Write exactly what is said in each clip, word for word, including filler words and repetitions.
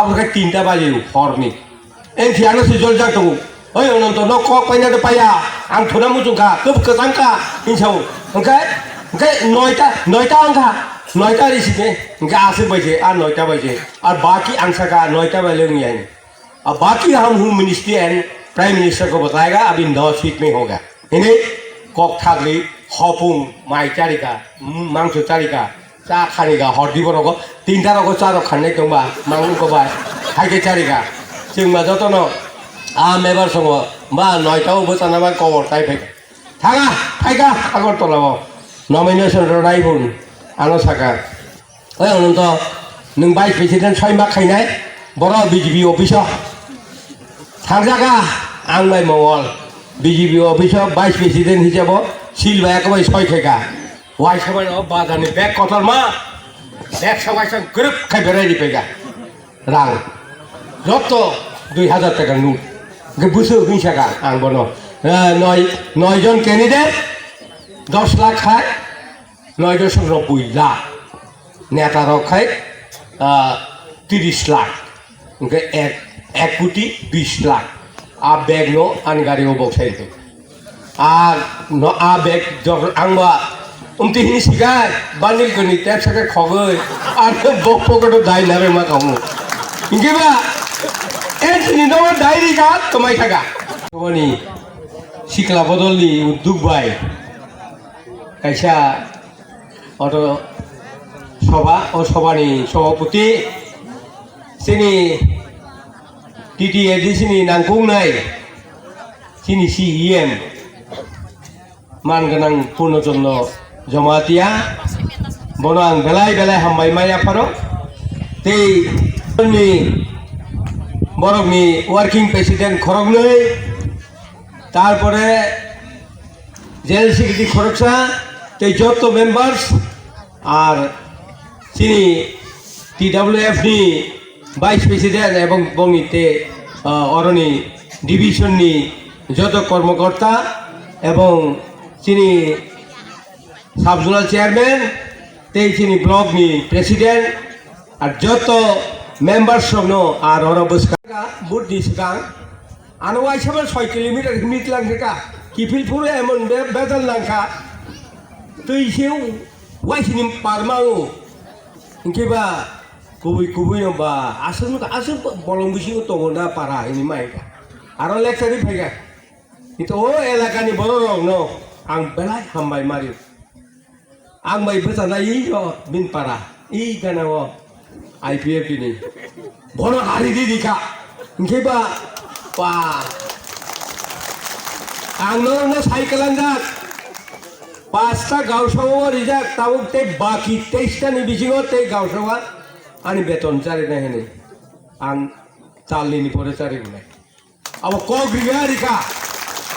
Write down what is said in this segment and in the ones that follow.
Aboni khe tinta baji horni. Eng phiya no se jol jak tongo. Oi Ononto, no kok paina de paya. Ang thuna muchung kha, kub kwchang kha, hinsao. Hwnkhe, hwnkhe noita, noita wngkha. Noita ri sini, hwnkhe aswk bai se, a noita bai se. Ar baki ang saka noita bai le wngya hini. A baki hum ministry and Prime Minister ko batayega, abhi no seat mein hoga. Hini kok thagri, hopung, mai charika, mangso charika, cha khaniga, hordi borogo, tinta rogo cha rok khanai tongba, mangu ko bai, haike charika. Chwngma jotono, a mebar songo, ba noita o bwchana bai kobor tai phai. Thaga, phaika, Agartala o. Nomination ronai bun, ano saka. Oi Ononto, nwng vice president soi ma khainai, boro B J P office o. Thangjaga, ang bai Mongol, B J P office o vice president hisabo, sil bai ako bai soi khaika. Waisa bai o bazar ni bag kotor ma, bag sa waisa group khai berai di pega. Rang, joto dui hazar taka note. Ge busu hinsa ka, ang bono. Eh, noi, noi jon candidate, dos lakh khai, noi jon sok nobboi lakh. Neta rok khai, ah, tiris lakh, hwnkhe ek, ek koti bis lakh. A bag no ani gari o bok sai tong. A no a bag jok ang ba umti hini sikai bandil kani tep sake khogoi. Ar bok pocket o dai nare ma kamu. Hingke ba entini no dai ri ka tomai thaka. Oni sikla bodol ni uduk bai kaisa Oto soba, o sobani sobapoti chini T T A D C ni nangkuknai chini C E M man gwnang Purno Chandra Jamatia, bono ang belai belai hambai maya pharo. Tei ni borokni working president khoroknwi, tarpore General Secretary khoroksa tei joto members ar chini T W F ni Vice President ebong bongni tei, ah, oroni division ni joto kormokorta ebong chini Sub Zonal Chairman tei chini block ni President ar joto members rokno ar oro bwskang vote ni swkang Ano waisa bai soi kilometer hinwi tlang kha, kiphil phuru emon be-, bejal nang kha. Twi se waisini parma o. Hingke ba kubui kubui no ba aswk no aswk bolong bisingo tongo na para hinwi ma hingka. Aro lecture ri phaikha. Hito o elakani borok rok no ang belai hambai mari. Ang bai bwchanai i o bin para, i gana o I P F T ni. Bono hari di di kha. Hingke ba, ba. Ang no no sai kalangjak. Pasta gausao rijak, tabuk tei baki teista ni bisingo tei gausao ani beton chari nai hini. Ang chalni ni pore chari nai. Abo kok riga rika.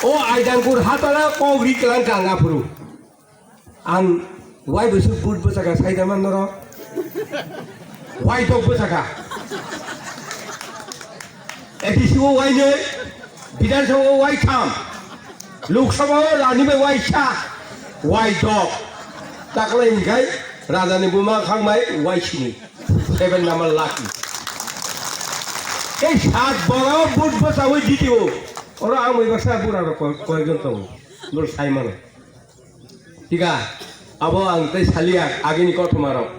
O aidangkur hatara kok ri kalang kang aphuru. Ang wai bwswk vote bwsakha saida man norok. Wai tok bwsakha. A D C o wai nei, Bidhan Sabha o wai tham, Lok Sabha o rani bai wai sa, wai tok. Taklai hingkai Raja ni buma khang bai wai sini. Seven number lucky. Tei sat borok vote bwchaui jitio. Oro ang bai baksa bura rok koi-, koyekjon tongo. Boro sai mano. Thika, abo ang tei salia agini kothoma rok.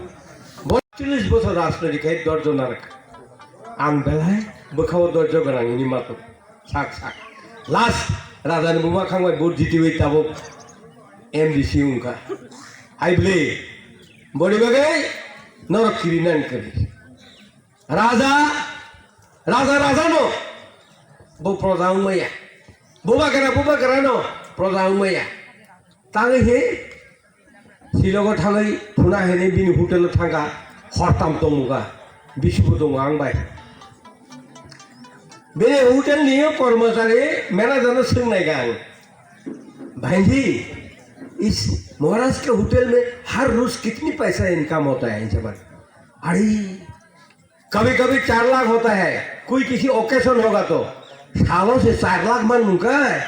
Bo cholish bosor rajniti khai dorjo narwk. Ang belai bwkhao dorjo gwnang hini mato. Sak sak. Last Raja ni buma khang bai vote jitiui tabuk M D C wngkha. Hai bwle, boni bagwi norok kiri nang kiri. Raja, raja, raja no. Bo proja wngmaya. Bo bagra, bo bagra no. Proja wngmaya. Tangwi he, silogo thangwi phuna hene bini hotel o thangkha, hortam tongmuga. Bisibo tongo ang bai. Bini hotel ni kormochari manager no swngnai kha ang. भाई जी, इस महाराज के होटल में हर रोज कितनी पैसा इनकम होता है? इनसे बात। अरे, कभी कभी चार लाख होता है, कोई किसी ओकेशन होगा तो। सालों से चार लाख मन मुका है,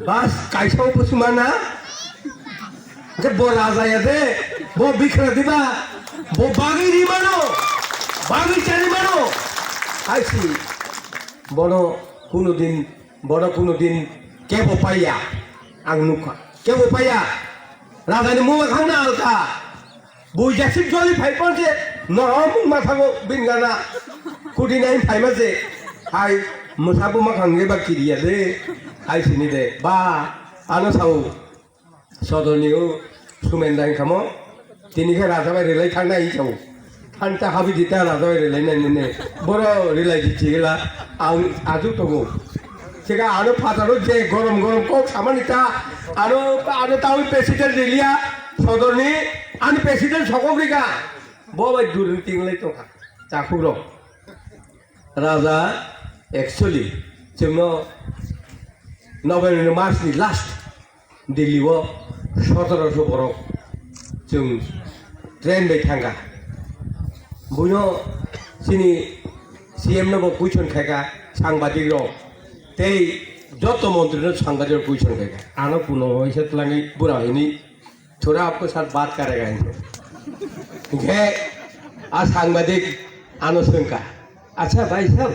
बस कैसा हो पुसी माना। Hingke bo raja ya de, bo bikra diba, bo bagwi ri mano, bagwi chari mano. Aisi bono kunudin, bono kunudin kebo paiya. Ang nukha. Kebo paiya. Rajani mungma khangna alka. Bui jasik joli phai ponse, norom mungma thago bingana. Kudinai phaima se. Hai, musabu makhang eba kiriya de. Hai sini de. Ba, ano sao. Sodorni o Sumendra hinkamo, tini khe Raja bai relai thangna hinkao. Thanta habi dita Raja bai relai nai nene. Boro relai di chigla ang ajuk tongo. Chega ano phataro je gorom gorom kok samani ta ano ano tawi president relia sodorni ani president sokok rika. Bo bai durni tinglai tongkha. Chakhuk rok. Raja actually chwngno November March ni last Delhi o sotoroso borok chwng train bai thangkha. Buino chini C M no bo question khaikha sangbadik rok tei joto montri no sangbadik rok question khaikha. Ano kuno waisa twlangwi bura hini thora apko sat baat karega hinwi. Hinkhe a sangbadik ano swngkha, "Acha bhai sab,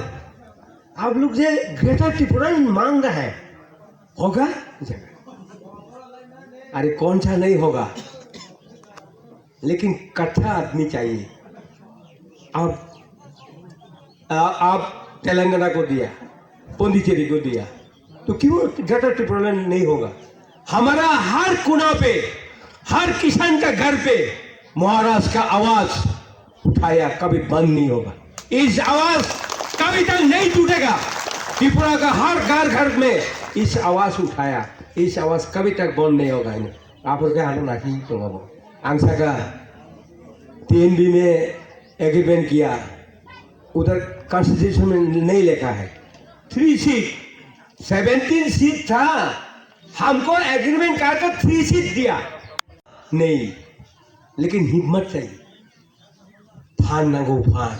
aap log ye Greater Tripura in mang raha hai, hoga?" Are kaun sa nahi hoga? लेकिन कट्ठा आदमी चाहिए। आप आ, आप तेलंगाना को दिया, पुडुचेरी को दिया, तो क्यों ग्रेटर टिप्रोलैंड नहीं होगा? हमारा हर कोना पे, हर किसान का घर पे महाराष्ट्र का आवाज उठाया, कभी बंद नहीं होगा। इस आवाज कभी तक नहीं टूटेगा। त्रिपुरा का हर घर घर में इस आवाज उठाया, इस आवाज कभी तक बंद नहीं होगा। Aphuru khe ano naki tongabo. Ang saka T N B में एग्रीमेंट किया, उधर कॉन्स्टिट्यूशन में नहीं लिखा है। थ्री सीट, सेवनटीन सीट था, हमको एग्रीमेंट करके थ्री सीट दिया। नहीं, लेकिन हिम्मत चाहिए। Phan nango phan.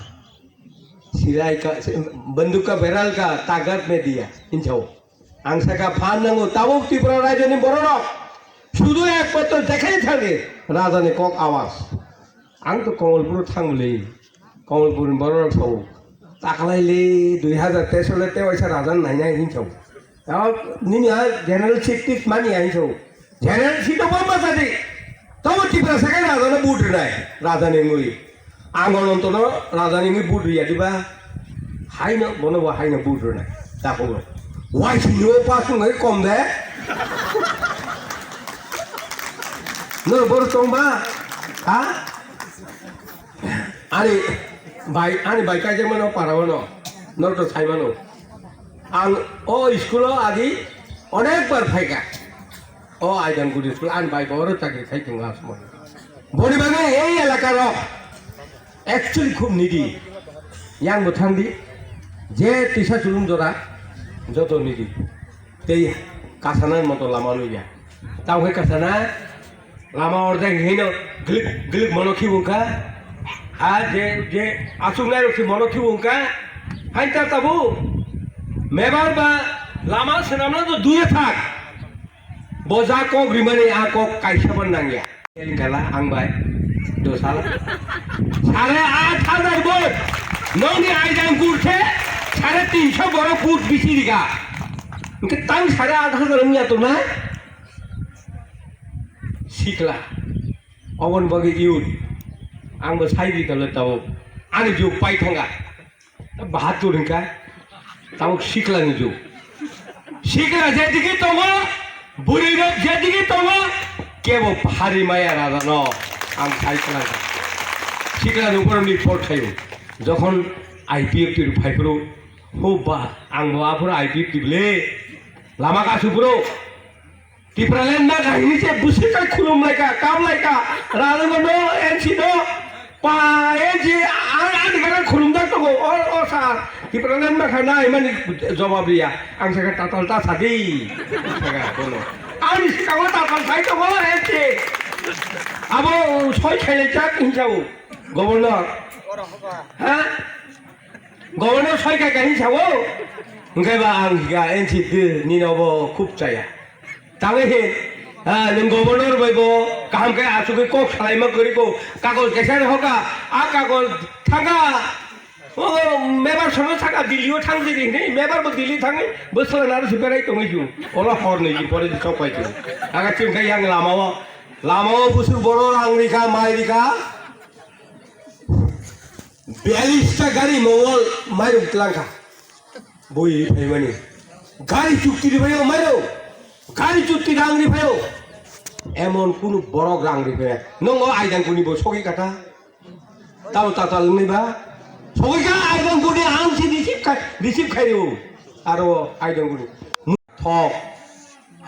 Silai ka, banduk ka barrel ka takat mein diya. Hinsao. Ang saka phan nango tabuk Tripura rajyoni bororok. Sudu ekmatro dekhai thani rajani kok awas. Ang to Komolpur thangli. Komolpur ni bororok sao. Taklaili dui hazar teis le te waisa rajan nainai hinsao. Tamo nini a general seat tit mani ain so. General seat o bomba sadi. Tamo Tiprasa kai raja no vote rinai. Raja ni ngui. Ang Ananto no raja ni ngui vote riya diba. Hai no bono bo hai no vote rinai. Tako bo. Wai sini o pass ngai kom de. No bor tong ba. Ha? Ani bai, ani bai kaijak mano para o no. Norok to sai mano. Ang o school o agi onek bar phaikha. O Aidangkudi school ani bai bo oro chakri khai tongo asmo. Boni bagwi ei elaka rok actually khub needy. Yang bo thangdi je tisa chulum jora joto needy. Tei kasana moto lama nukya. Tamo khe kasana lama ordek hino glik glik mono khibu wngkha. Ha je je aswk nairok se mono khibu wngkha. Hai ta tabu mebar ba lama swnamna to dure thak. Bo ja kok rimani a kok kaisa ban nangya. Kala ang bai dosala. Sare aat hazar vote. Nongni Aidangkur khe sare tinso borok vote bisi riga. Hingke tang sare aat hazar wngya tongna. Sikla. Oboni bagwi youth. Ang bo sai di tole tabo. Ani jug pai thanga. Bahadur hingka. Tabuk sikla ni jug. Sikla jedigi tongo, bwrwi rok jedigi tongo, kebo phari maya raja no. Ang sai khna. Sikla ni upor ni por thayo. Jokhon I P F T ri phai phuru, ho ba, ang bo aphuru I P F T bile. Lama kasu bro. Tipraland ma kahini se bwswk kai khulum lai ka, kam lai ka, rang no N C no pa N C an an gara khulum dak tongo, o o sir, Tipraland ma khana imani jawab riya, ang saka tatal ta sadi, saka bono. Ani sikao tatal sai tongo N C, abo soi khailai jak hinsao, governor, ha? Governor soi kai kai hinsao, hingke ba ang higa N C de nino bo khub chaya. Tangwi hin, ah, nwng governor bai bo kaham khe asugwi kok salaima kwrwi ko, kagoj kaisa rw hoka, a kagoj thangka, O mebar sono saka Delhi o thang jiri hinwi, mebar bo Delhi thangwi bwswla naro se berai tongwi ju. Olo hor nwi ji pore sok pai ju. Aga chwng khe yang lama o, lama o busur boro rang rikha, mai rikha. Biyalista gari mongol mairung tlangkha. Bui ri phaimani. Gari chukti ri phaio mairung. Gari chukti rang ri phaio. Emon kunu borok rang ri phaya. Nongo aidang kuni bo sogwi kata. Tamo tata lwngwi ba. Sogwi ka aidang kuni ang si receive khai, receive khai rio. Aro aidang kuni. Thok.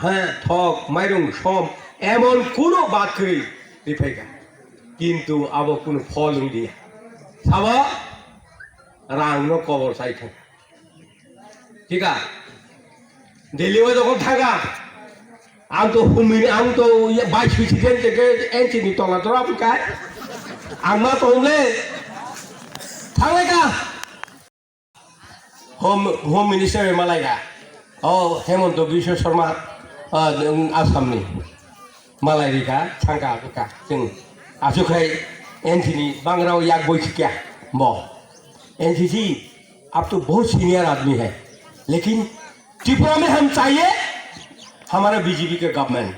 Ha, thok, mairung som. Emon kunu bad kwrwi ri phaika. Kintu abo kunu phol wng dia. Sabo rang no kobor sai thang. Thika? Delhi o jokhon thaga, ang to humini, ang to ya bai susi den te ke enchi ni tola tora bukai. Ang ma to umle. Thangle ka? Home, Home Minister bai malai ka? O Hemanta Biswa Sarma, ah, Assam ni. Malai rika, thangka, buka, chwng. Aswk khai N C ni bangrao yak boi sikya, bo. N C C, ab to bahut senior aadmi hai. Lekin Tripura mein hum chahiye, hamara B J P ka government.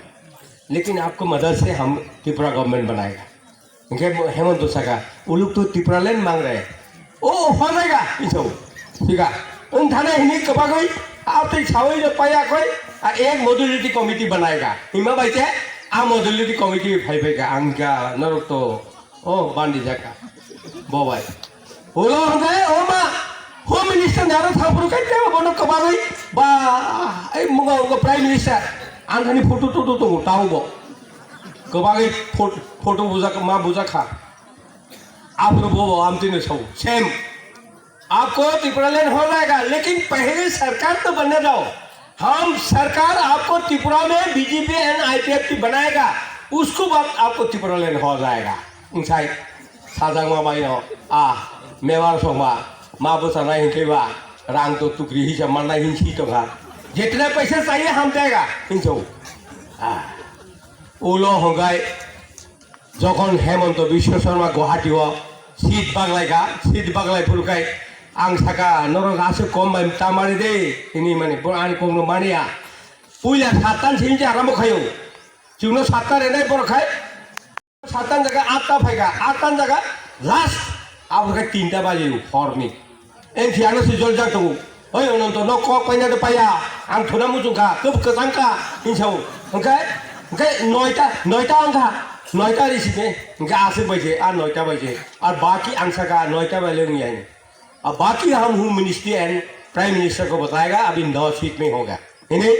Lekin aapko madad se hum Tripura government banayega. Hingke bo Hemanta saka, "Wu log to Tipraland mang rahe hain." "O, ho jayega," hinso. Thik hai. Wng thana hini kwbagwi, a tei sawi rok paiya koi, a ek modality committee banayega. Hima bai se, a modality committee phai phaika, ang kha norok to, o, bandi jaka. Bo bai. Ulo hwnkhe, o ma, Home Minister ni aro thangphuru khe tebo bono kwbagwi, ba, ei mungo, mungo Prime Minister, ang thani photo toto tongo, tao bo. Kwbagwi phot-, photo bujak, ma bujak kha. Aphuru bo, bo amtwi no sao. Same. आपको त्रिपुरालैंड हो जाएगा, लेकिन पहले सरकार तो बनने दो। हम सरकार आपको त्रिपुरा में B J P and I P F T बनाएगा, उसको बाद आपको त्रिपुरालैंड हो जाएगा। Wngsai, sajak ma bai no, a, mebar song ba, ma bwsa nai hinkhe ba, rang to tukri hisa man nai hinsi to kha. Jitna paisa chahiye ham jayega, hinso. A, ulo hongkai, jokhon Hemanta Biswa Sarma Guwahati o seat baglai kha, seat baglai phuru khai, ang saka, "Norok aswk kom bai ta mani de," hini mani, bo ani kok no mani ya. Puila sattan sini je aramo khayo. Chwngno satta renai borok khai, satta jaga atta phaika, atta jaga last, abo khai tinta baji horni. Eng phiano se jol jak tongo. Oi, Ononto, no kok paina de paya, ang thuna muchung kha, kub kwchang kha, hinsao. Hingke, hingke noita, noita ang kha, noita risi de, hingke aswk bai se, a noita bai se, ar baki ang saka noita bai le wng ya. A baki hum ministry and Prime Minister ko batayega, abhi no seat mein hoga. Hini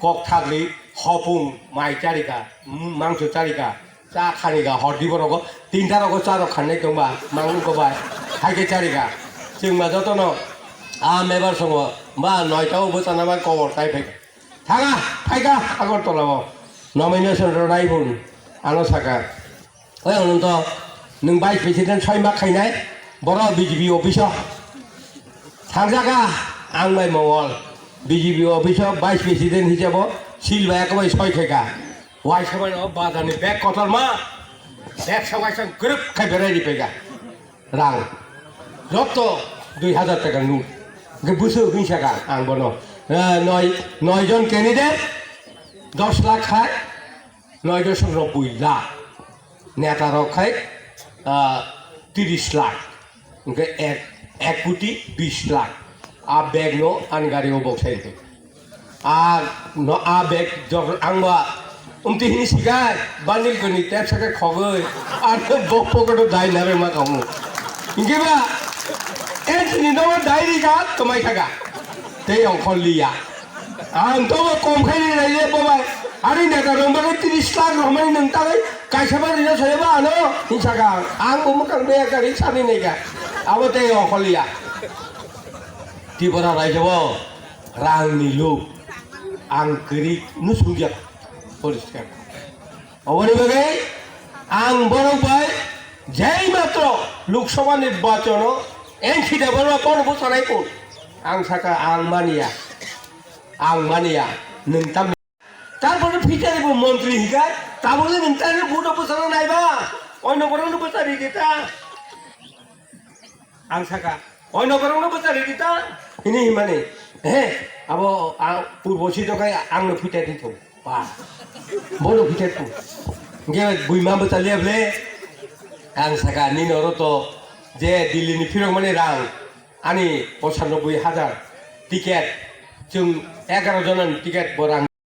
kok thagri hopung mai charika, mangso charika, cha khanika hordi borogo, tinta rogo cha rok khanai tongba, mangko bai, haike charika. Chwngma jotono, a mebar songo, ba noita o bwchana bai kobor tai phai. Thaga, phaika, Agartala o. Nomination rwnai bun, ano saka. Oi, Ononto, nwng vice president soi mak khainai, boro B J P office o. Thangjaga, ang bai Mongol, B J P office o vice president hisabo, sil bai ako bai soi khaika. Waisa bai no bazar ni bag kotorma, bag sa waisa group khai berai ri pega. Rang. Joto dui hajar taka note. Hingke bwswk hwnwi sakha ang bono. Eh, noi, noi jon candidate, dos lakh khai, noi dos nobboi lakh. Neta rok khai, ah, tiris lakh. Hingke ek, ek koti bis lakh. A bag no ani gari o boksai. A no, a bag jor ang ba umti hini sigai, banil gani tep sake khogoi, a no bok pokoto dai na rema kamu. Hingke ba, entini no dai ri ga, tomai thaga. Tei ongkhor liya. Ang to bo kom khai ri rai le bo bai. Ari neta rong ba tiris lakh rong mani nang tai, kaisa ba ri na sai ba ano, hinsa ga. Ang bo mukang be ka ri sani ne ga. Abo tei ongkhor liya. Tripura raijao rangni luk ang kwrwi nusung ya poriskar. Oboni bagwi ang borok bai jai matro Lok Sabha nirbachon o N C Debbarma bono bwchanai kun. Ang saka ang mania, ang mania, nwng tam. Tarpore phitari bo montri hikai, tabole nwng tani bono bwchana naiba, oino borokno bwchari dita. Ang saka, Oino borokno bwchari di ta. Hini himani. He, abo ang purbo si dokai angno phita di thung. Ba. Bono phita thung. Ge buima bwchali able. Ang saka nini oro to je Delhi ni phirok mani rang. Ani pochanoboi hajar ticket. Chwng egaroh jonani ticket bo rang.